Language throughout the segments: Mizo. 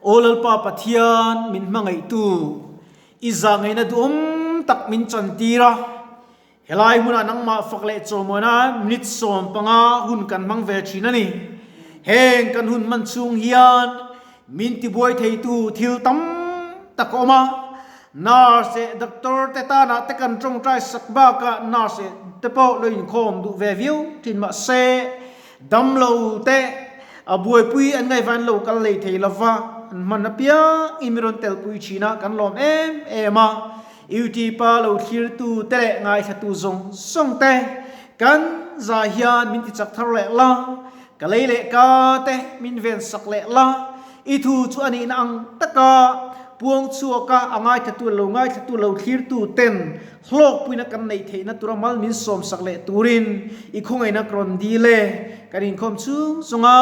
Aw Lalpa Pathian min hmangaihtu, i zahngaihna duhawm tak min chantir a, helai hmunah nangmah fak leh chawmawina minute 15 hun kan hmang ve thin a ni. Heng kan hun hman chhung hian min tibuai theitu thil tam tak a awm a, nurse leh doctor te tanah te kan tawngtai sak bakah nurse te pawh lo inkhawm duh ve viau thin mahse, Damlo te a buaipui an ngaihvain lo kal lei thei lova, an hman apiang in mi rawn telpui thin a, kan lawm em em a. Youtube-a lo thlirtu te leh ngaithlatu zawng zawng te kan zah hian min tichak thar leh la, ka lei leh ka te min ven sak leh la, i thu chu a nihna ang taka puang chhuaka a ngaithlatu leh lo ngaithlatu lo thlirtu ten Hlawkpuina kan neih theihna tura mal min sawmsak leh turin i khawngaihna ka rawn dil e. Kan inkhawm chhung chunga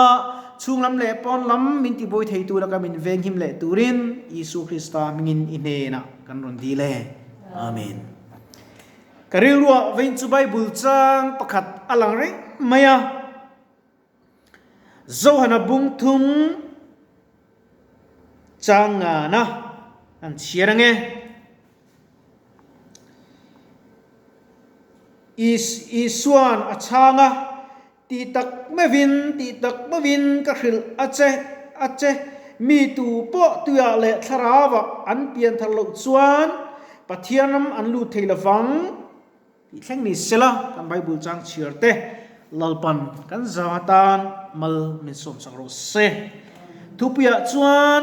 chhung lam leh pawn lam min tibuai thei tura ka min venghim leh turin Isua Krista hmingin i hnenah kan rawn dil e. Amen. Ka rilruah vein chu Bible chang pakhat a lang reng mai a. Zohana bung thum chang ngana an chhiar ange. Isuan a chhang a, Tih tak meuhin, tih tak meuhin ka hrilh a che, a che, mi tu pawh tuiah leh thlarauah an pian thar loh chuan Pathian ram an lut thei lovang. Tih thleng ni sela kan Bible chang chhiar te Lalpan kan zang atan mal min sawmsak rawh se. Thupuiah chuan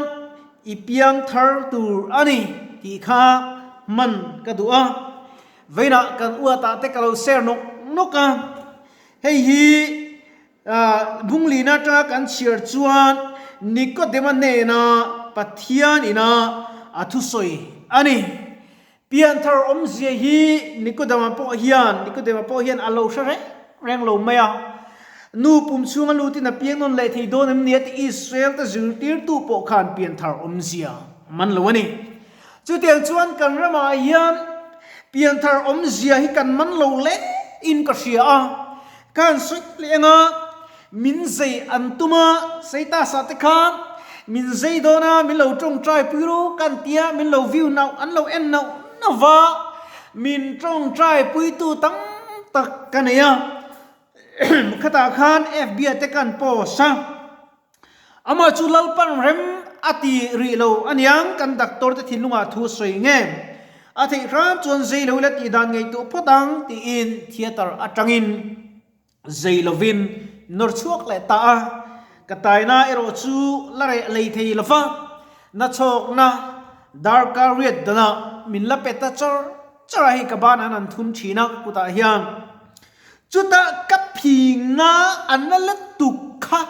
i piang thar tur a ni tih kha hman ka duh a, veinah kan uatah te ka lo share nawk nawk a, hei hi Bunglina atanga kan chhiar chuan Nikodema hnena Pathian ina a thusawi a ni. Pianthar awmzia hi Nikodema pawh hian Nikodema pawh hian a lo hre reng reng lo mai a. Nu pum chhunga lutin a piang nawn leh thei dawn em ni a ti Israel te zirtirtu pawh khan pianthar awmzia a man lo a ni. Chutiang chuan kan ramah hian pianthar awmzia hi kan man lo hle in ka hria a. Khan sawi leh anga min zei an tum a, Seitas-ah te khan min zei dawn a, min lo tawngtai pui ru kan tia, min lo view nauh, an lo en nauh nauh va, min tawngtai puitu tam tak ka nei a. Khatah khan FB-ah te kan post a, amah chu Lalpan rem a ti rih lo aniang kan doctor te thinlungah thu sawi nge a theih hram chuan zei lo ila tih dan ngaihtuah phawt ang tiin theatre atangin Zei lovin nawr chhuak leh ta a, ka taina erawh chu la reh lei thei lo va, na chhawkna darkar riat danah min la pe ta char char a, hei ka banah an thun thin a kutah hian chutah ka phingna an la la tuk kha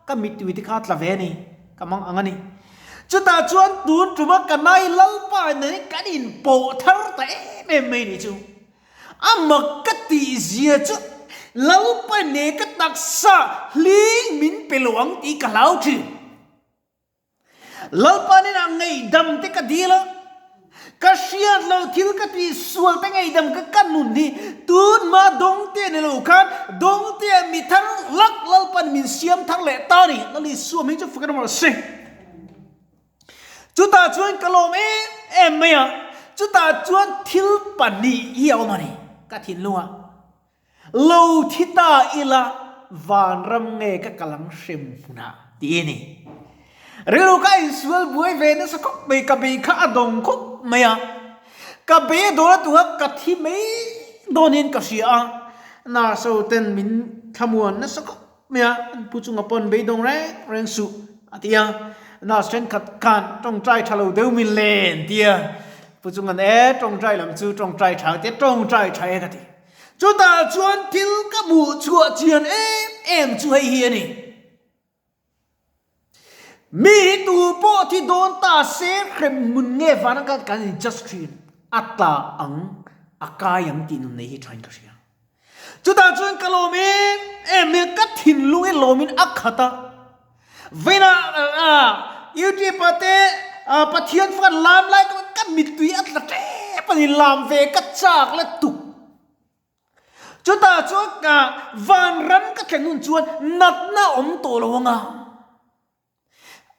ka mittui te kha tla ve a ni, ka mang ang a ni. Chutah chuan tun tuma ka nai Lalpa nen kan inpawh thar ta em em mai ni chu. A mak ka tih zia chu Lalpa ne ka taksa hling min pe lo ang tih ka hlau thin. Lalpa nen ah ngaihdam te ka dil a, ka hriat lo thil ka tih sual te ngaihdam ka ka nun hi tun ma dawngte ni lo khan dawngte mi thar lak Lalpa'n min siam thar leh ta ni. Lal Isua hming chu fak in awm rawh se. Chutah chuan ka lawm em em mai a, chutah chuan thil pahnih hi a awm a ni ka thinlungah. Lo thi ta ila vanram nge ka kal ang hrem hmunah tih a ni. Rilru ka insual buai ve nasa khawp mai, ka bei kha a dawng khawp mai a. Ka bei a dawn a tunga ka thi mai dawnin ka hria a, nurse ho ten min thlamuan nasa khawp. Mai a, an pu chunga pawn beidawng reng reng suh a ti a, nurse thenkhat khan tawngtai tha lo deuh min len ti a, pu chunga'n e tawngtai lam chu tawngtai tha tia tawngtai tha e ka ti. Chutah chuan thil ka hmuh chhuah chian em em chu hei hi a ni. Mi hi tu pawh thi dawn ta se hrem hmun nge van ang kan in judge thin a tla ang a kai ang tih nun nei hi thain ka hria. Chutah chuan ka lawm em em mai a, ka thinlung hi lawmin a khat a. Vawiinah YouTube ah te Pathian fan lam lai ka ka mittui a tla tep a ni, lam ve ka chak la tuk. Chutah chuan vanram ka thlen hun chuan natna awm tawh lo ang a.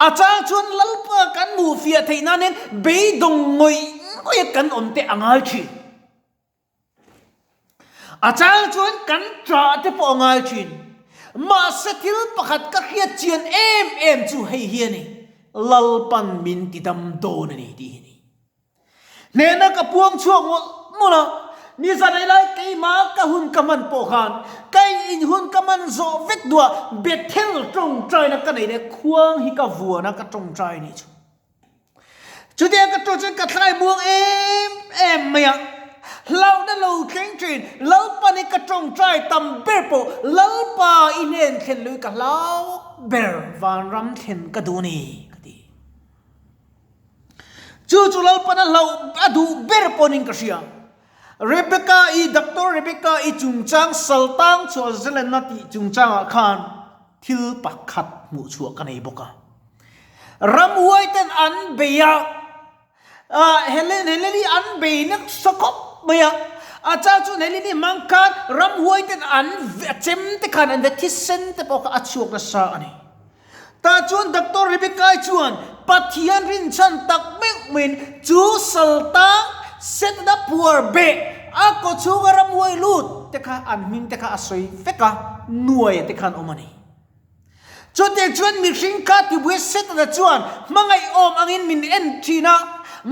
A chang chuan Lalpa kan hmuh fiah theih nanin beidawng ngawih ngawih a kan awm te a ngai thin. A chang chuan kan ṭah te pawh a ngai thin. Mahse thil pakhat ka hriat chian em em chu hei hi a ni, Lalpan min ti dam dawn a ni tih hi a ni. Hnehna ka puang chhuak mawlh mawlh a, nizan ei lai keimah ka hun ka hman pawh khan ka in hun ka hman zawh vek duah Bethel tawngtaina ka nei leh khuang hi ka vuan a ka tawngtai a nih chu. Chutia ka tawh chuan ka thlai muang em em mai a, hlauhna lo thleng thin Lalpa ni ka tawngtai tam ber pawh Lalpa i hnen thlen lui ka hlau ber vanram thlen ka duh a ni ka ti. Chu chu Lalpan a hlauh a duh ber pawhin ka hria. Rebecca-i, Doctor Rebecca-i chungchang saltang chhuah zelenna tih chungchangah khan thil pakhat hmuh chhuah ka nei bawk a. Ramhuai ten an bei a, Helen, Helen-i an bei nasa khawp mai a. A chang chuan Helen-i hmang khan ramhuai ten an chem te khan an ve thisen te pawh kha a chhuak nasa a ni. Tah chuan Doctor Rebecca-i chuan Pathian rinchhan tak meuh maiin chu saltang Setana phuar beh a kaw chhunga ramhuai lut te kha an hming te kha a sawi vek a, nuaia te khan awm a ni. Chutiang chuan mihring kha tibuai Setana chuan hmangaih awm angin min en thin a,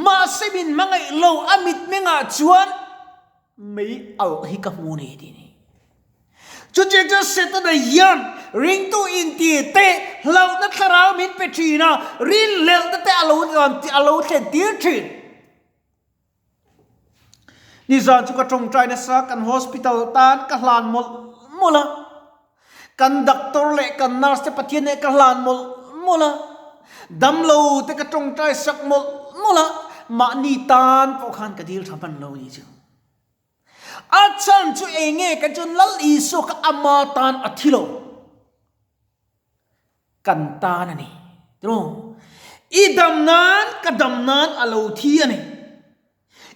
mahse min hmangaih lo a mitmengah chuan mei alh hi ka hmu ni tih a ni. Chutiang chuan Setana hian ringtu inti te hlauhna thlarau min pe thin a, rinhlelhna te a lo a lo thlen tir thin. Nizan chu ka tawngtai nasa kan hospital tan ka hlan mawlh mawlh a, kan doctor leh kan nurse te Pathian nen ka hlan mawlh mawlh a, damlo te ka tawngtai sak mawlh mawlh a, mahni tan pawh khan ka dil tha hman lo a ni chu. A chhan chu eng nge kan chuan Lal Isua kha ama tan a thi lo. Kan tan a ni. Tiraw? I dam nan ka dam nan a lo thi a ni.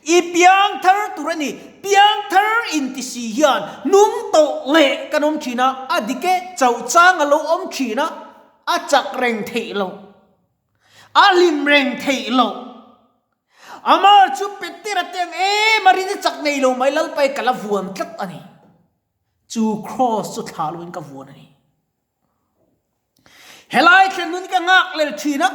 I piang thar tur a ni. Piang thar inti si hian hnung tawh leh kan awm thin a, a dik e, chauh chang a lo awm thin a, a chak reng theih lo. A hlim reng theih loh. Amah chu Petera te ang em a rin a chak nei lo mai Lalpa i ka la vuan tlat a ni. Chu kraws chu thlah loin ka vuan a ni. Helai thlen hun ka nghak lel thin a,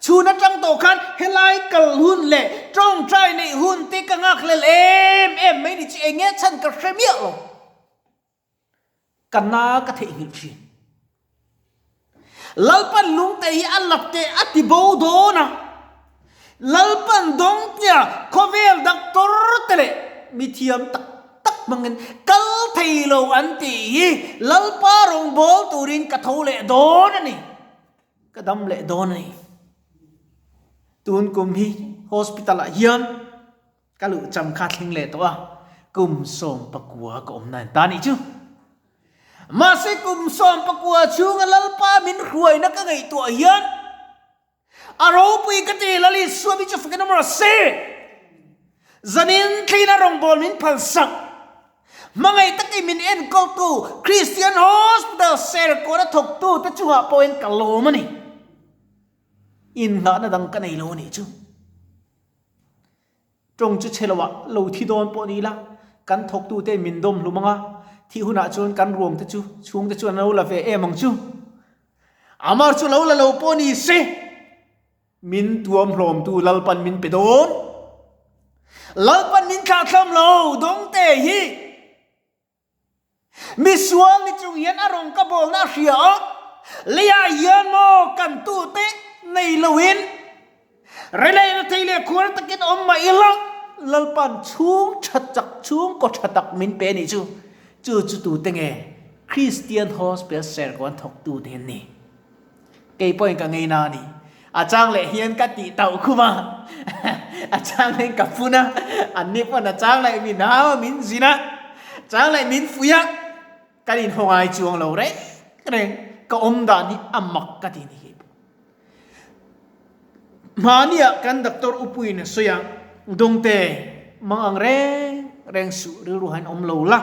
chhun atang tawh khan helai kal hun leh tawngtai neih hun te ka nghak lel em em mai ni chu eng nge chhan ka hre miah lo. Ka na ka theihnghilh thin. Lalpan lungte hi a lak teh a ti bo dawn a. Lalpan dawngtia khawvel doctor te leh mithiam tak tak hmangin kal thei lo an tih hi Lalpa rawngbâwl turin ka tho leh dawn a ni. Ka dam leh dawn a ni. Tun kum hi hospital ah hian Ka luh cham kha thleng leh tawh a, kum 19 ka awm nain ta nih chu. Mahse kum 19 chhunga Lalpa min hruaina ka ngaihtuah hian a ropui ka ti, Lal Isua mi chu fakin awm rawh se. Zanin thlina rawngbâwl min phalsak, hmangaih takin min enkawltu Christian Hospital Serkawn a thawktute chungah pawhin ka lawm a ni. Innghahna dang ka nei lo a nih chu. Tawng chu chhe loah lo thi dawn pawh ni ila, kan thawktute min dawm hlum ang a, thih hunah chuan kan ruangte chu chhungte chuan an lo la ve em ang chu. Amar chu lo la lo pawh ni se, min tuam hlawmtu Lalpan min pe dawn. Lalpan min thlahthlam lo dawngte hi. Misual ni chung hian a rawn ka bawlna a hria a, leiah hian maw kan tute nei loin relei na thei leh khuar takin awm mah ila Lalpa'n chhung tha chak chhung kaw tha tak min pe a nih chu. Chu chu tute nge Kristian Hospital Serkawn thawktute hi an ni. Kei pawhin ka ngei na a ni. A chang leh hian ka tih tauh khum a, a chang leh ka phun a, anni pawn a chang leh min hau a, min zin a, chang leh min fuih a, kan inhaw ngai chuang lo reng reng, ka awm dan hi a mak ka ti ni kei pawh. Hmaniah kan doctor Upuiin a sawi a, Dawngte, mang ang reng reng suh rilru hain awm lo la,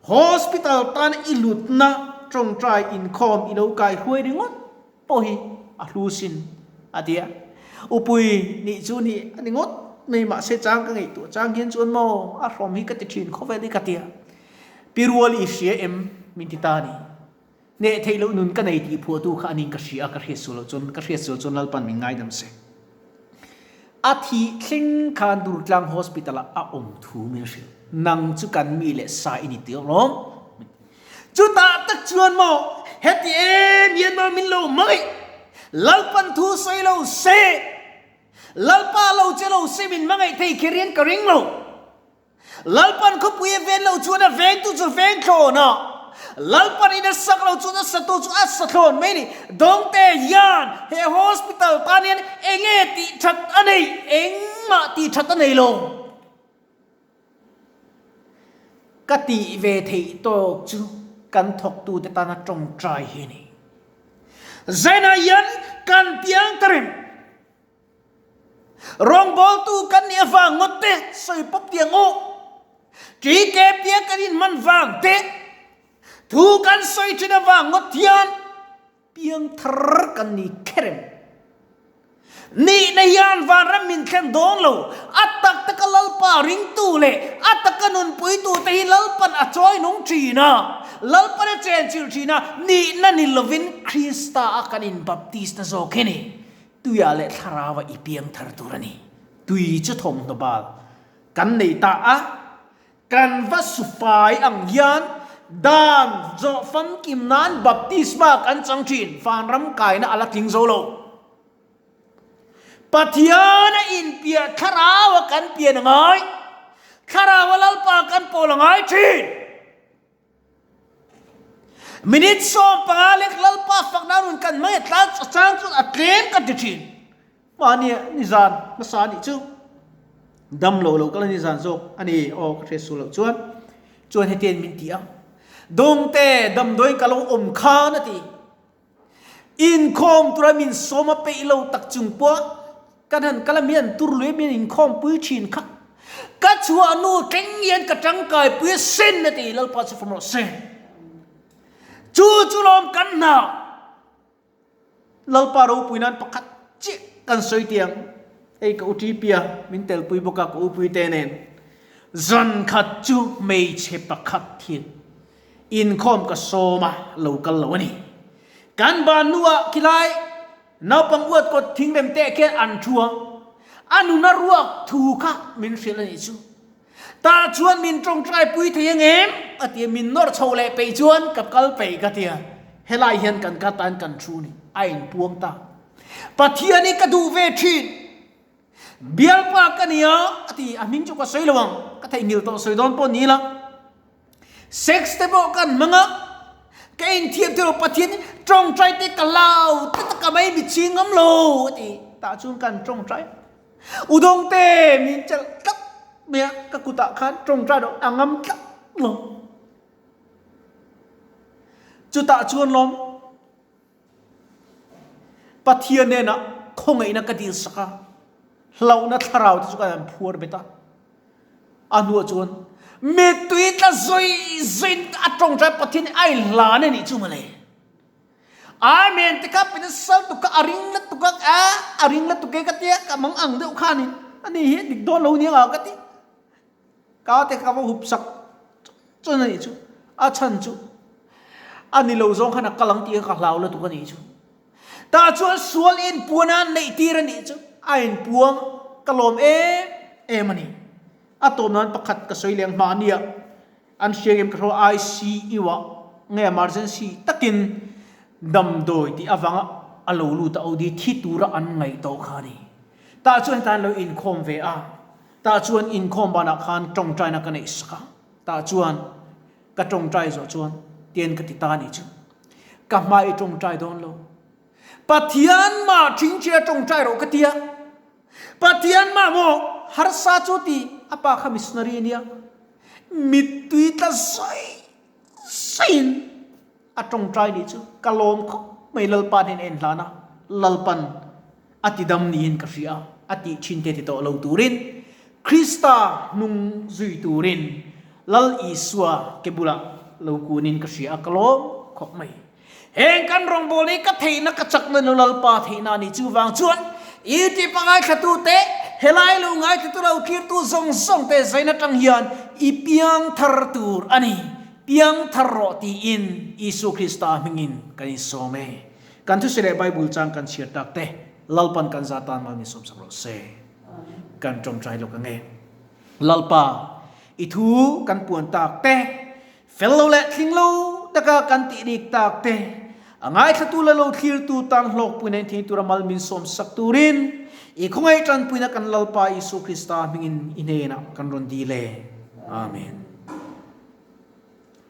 Hospital tan i lutna tawngtai inkhawm i lo kai hruai ringawt pawh hi. A hlu sin a ti a. Upui nih chu nih a ni ngawt mai mahse chang ka ngaihtuah chang hian chuan maw a hrawm hi ka ti thin khawvel hi ka ti a. Pi rual i hria em min ti ta a ni. Hneh theih loh nun ka nei tih phuahtu kha anin ka hria a, ka hriat sual loh chuan ka hriat sual chuan Lalpan min ngaidam se. A thih thleng khan Durtlang Hospital ah a awm thu min hrilh. Nang chu kan mi leh sa i ni tih alawm. Chutah tak chuan maw heti em hian maw min lo hmangaih Lalpan thu sawi lo se, Lalpa lo che lo se min hmangaih thei kher hian ka ring lo. Lalpan khawpui a ven lo chuan a vengtu chu veng thlawn a, Lalpan in a sak lo chuan a satu chu a sa thlawn mai a ni. Dawngte hian he hospital tan hian enge tih that a nei? Engmah tih that a nei lo. Ka tih ve theih tawk chu kan thawktute tana tawngtai hi a ni. Zainah hian kan piang ta reng. Rawngbawltu kan nih avang ngawt te sawi pawp tiang u. TK piang kan inhman vang te, thu kan sawi thin avang ngawt hian piang thar kan ni kher em? Nihna hian vanram min thlen dawn lo. A tak taka Lalpa ringtu leh a taka nunpuitu te hi Lalpan a chawi nung thin a, Lalpan a chenchilh thin a, nihna ni lovin Krista a kan inbaptist na zawk hi a ni. Tuiah leh thlarauah i piang thar tur a ni. Tui chu thawmhnaw bal kan nei ta a, kan va sufai ang hian dan zawh famkim nan baptisma kan chang thin, vanram kaina a la tling zo lo. Pathian a inpiah thlaraua kan pian a ngai, thlaraua Lalpa kan pawl a ngai thin. Minute 15 lek Lalpa fakna run kan hmang e tlan a chang chuan a tlem ka ti thin. Mahni nizan hmasa nih chu dam lo lo kal a nizan zawk a ni aw ka hriat suh loh chuan chuan hetiang min ti a. Dawngte damdawiin ka lo awm khan a ti. Inkhawm tura min sawm a peih lo tak chung pawh kan han kal a mi an tur lui a min inkhawm pui thin kha. Ka chhuah nu thleng hian ka tangkai pui a sin a ti Lalpa chu fam rawh se. Chu chu lawm kan hna Lalpa ropui nan pakhat chiah kan sawi tiang hei ka u Ṭipia min telpui bawk a ka u Puite nen zan khat chu hmeichhe pakhat hian Inkhawm ka sawm a, lo kal lo a ni. Kan ban hnuah khilai naupang uat kawt thingrem teh khian an thu a, a nuna ruak thu kha min hrilh a nih chu. Tah chuan min tawngtai pui thei ang em? a ti a, min nawr chho leh peih chuan ka kal peih ka ti a, helai hian kan ka tan kan thu ni, a inpuang ta. Pathian hi ka duh ve thin. Bialpa ka nia a ti, a hming chu ka sawi lo ang, ka theihnghilh tawh sawi dawn pawh ni ila. Sex te pawh kan hmang a, ka inthiam thei lo, Pathian tawngtai te ka lau te taka mai mi ching ngam lo a ti, tah chuan kan tawngtai. Udawng te min chelh tlat mai a, ka kutah khan tawngtai loh a ngam tlat lo. Chutah chuan lawm Pathian hnenah khawngaihna ka dil sak a, hlauhna thlarau te chu ka han phuar bet a. A hnuah chuan mittui tla zawi zawiin a tawngtai Pathian hi a inhlan a nih chu mawle. Amen te kha pin sal tuk kha a ring la tuk a, a a ring la tuk e ka tia ka mang ang deuh khanin ani hi dik dawn lo nia ka ti. Ka te kha va hup sak chuan a nih chu a chhan chu a ni lo zawng khan a kal ang tih kha ka hlau lutuk a nih chu. Tah chuan sual inpuan a neih tir a nih chu a inpuang ka lawm em em a ni. A tawp nan pakhat ka sawi leng hma ania an hria ngem ka hria ICU ah nge emergency takin damdawi tih avanga a lo lut a OD thi tura an ngaih tawh kha a ni. Tah chuan hetah an lo inkhawm ve a. Tah chuan inkhawm banah khan tawngtaina ka neih sak a, tah chuan ka tawngtai zawh chuan tian ka ti ta a nih chu. Ka hma i tawngtai dawn lo. Pathian mah thingthia tawngtai rawh ka ti a. Pathian mah maw harsa chu ti a pa kha missionary a nia. Mittui tla sawi sawiin A tawngtai nih chu ka lawm khawp mai Lalpa nen a inhlan a, Lalpan a ti dam niin ka hria a, a tih thin te ti tawh lo turin, Krista hnung zui turin Lal Isua ke bulah lo kunin ka hria a, ka lawm khawp mai. Heng kan rawngbâwl hi ka theihna ka chakna nu Lalpa theihna a ni. Chuvang chuan YouTube a ngaithlatute, helai lo ngaithlatu lo thlirtu zawng zawngte zain atang hian i piang thar tur a ni. Piang thar rawh tiin Isua Krista hmingin kan insawm e. Kan thusawi leh Bible chang kan chhiar tak te Lalpan kan za tan mal min sawmsak rawh se. Kan tawngtai lawk ang e. Lalpa, i thu kan puan tak te, fel lo leh tling lo taka kan tih rik tak te, a ngaithlatu leh lo thlirtu tan hlawkpuina in thei tura mal min sawmsak turin i khawngaih tanpuina kan Lalpa Isua Krista hmingin i hnenah kan rawn dil e. Amen.